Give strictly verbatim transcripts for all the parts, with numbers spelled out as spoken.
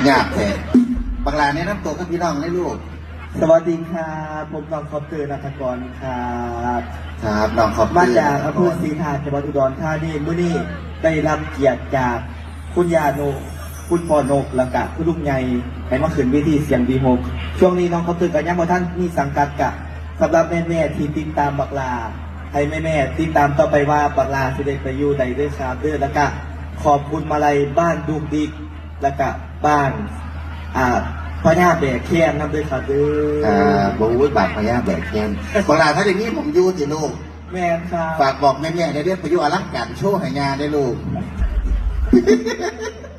ยากแท้ บักหลาแนะนำตัวกับพี่น้องเลยลูก สวัสดีครับ ผมน้องคอปเตอร์ ณัฐกรครับ ครับ น้องคอปเตอร์ มาจากอำเภอศรีธาตุ จังหวัดอุดรธานี มื้อนี้ได้รับเกียรติจากคุณย่านก คุณพ่อนก แล้วก็คุณลุงใหญ่ ให้มาขึ้นเวทีเสียงวีหก ช่วงนี้น้องคอปเตอร์ก็ยังบ่ทันมีสังกัด ก็สำหรับแม่ๆที่ติดตามบักหลา ให้แม่ๆติดตามต่อไปว่าบักหลาสิได้ไปอยู่ใดเด้อครับเด้อ แล้วก็ขอบคุณมาลัยบ้านดุกดิก แล้วก็บ้าน อ่า พญาแบกแคนนำเด้อครับเด้อ ครับ โอ้ย บ้านพญาแบกแคน บักหลาถ้าได้มีหม่องอยู่ติลูก แม่นครับ ฝากบอกแม่ๆได้เด้อ ไปอยู่อลังการโชว์ให้ย่าได้อลูก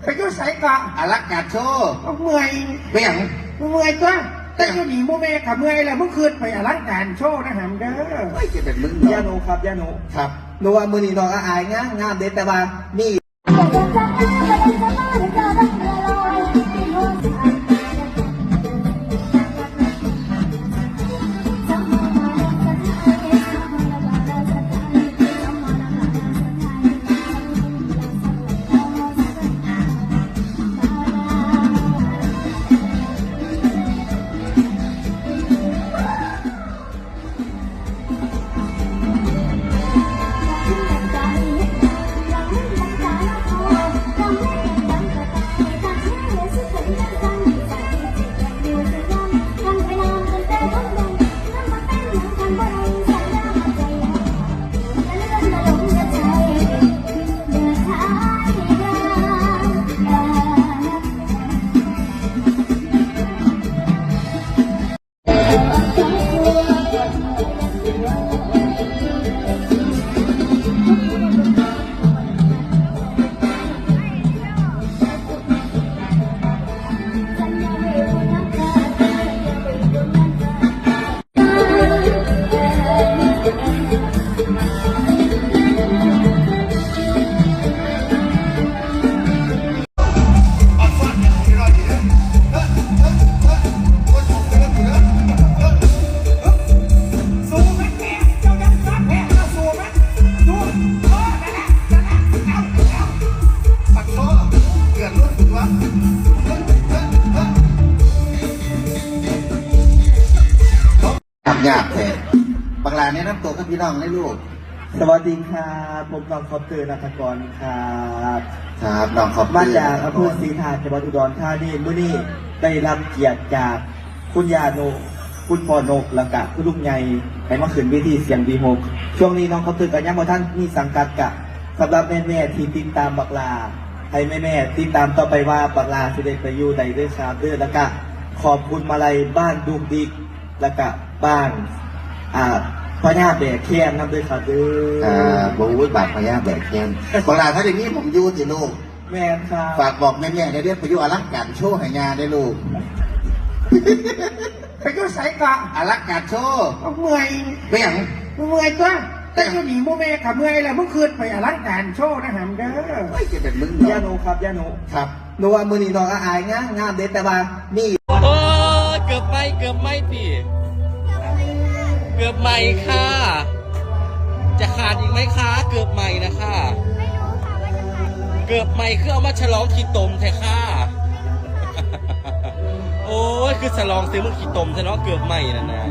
ไปอยู่ไสก่อน อลังการโชว์ เมื่อย เป็นหยัง เมื่อยตัว แต่อยู่นี่หมู่แม่ก็เมื่อยแล้ว มึงขึ้นไปอลังการโชว์นะหำเด้อ โอ้ย จะเป็นมึงเนาะ ย่าหนูครับ ย่าหนู ครับ หนูว่ามื้อนี้น้องอายงามงามเด้ แต่ว่ามี ยากแท้ บักหลาแนะนำตัวกับพี่น้องเลยลูก สวัสดีครับ ผมน้องคอปเตอร์ ณัฐกรครับ ครับ น้องคอปเตอร์ มาจากอำเภอศรีธาตุ จังหวัดอุดรธานี มื้อนี้ได้รับเกียรติจากคุณย่านก คุณพ่อนก แล้วก็คุณลุงใหญ่ ให้มาขึ้นเวทีเสียงวีหก ช่วงนี้น้องคอปเตอร์ก็ยังบ่ทันมีสังกัด ก็สำหรับแม่ๆที่ติดตามบักหลา ให้แม่ๆติดตามต่อไปว่าบักหลาสิได้ไปอยู่ใดเด้อครับเด้อ แล้วก็ขอบคุณมาลัยบ้านดุกดิก แล้วก็บ้าน อ่า พญาแบกแคนนำเด้อครับเด้อ ครับ โอ้ย บ้านพญาแบกแคน บักหลาถ้าได้มีหม่องอยู่ติลูก แม่นครับ ฝากบอกแม่ๆได้เด้อ ไปอยู่อลังการโชว์ให้ย่าได้อลูก ไปอยู่ไสก่อน อลังการโชว์ เมื่อย เป็นหยัง เมื่อยตัว แต่อยู่นี่หมู่แม่ก็เมื่อยแล้ว มึงขึ้นไปอลังการโชว์นะหำเด้อ โอ้ย จะเป็นมึงเนาะ ย่าหนูครับ ย่าหนู ครับ หนูว่ามื้อนี้น้องอายงามงามเด้ แต่ว่ามี โอ้ย เกือบไหม้ เกือบไหม้พี่ เกือบไหม้ค่ะ จะขาดอีกไหมคะ เกือบไหม้นะคะ ไม่รู้ค่ะว่าจะขาดอีกไหม เกือบไหม้คือเอามาฉลองขี้ตมแท้ค่ะ โอ้ย คือฉลองซื้อมึงขี้ตมแท้เนาะ เกือบไหม้นั่นนะ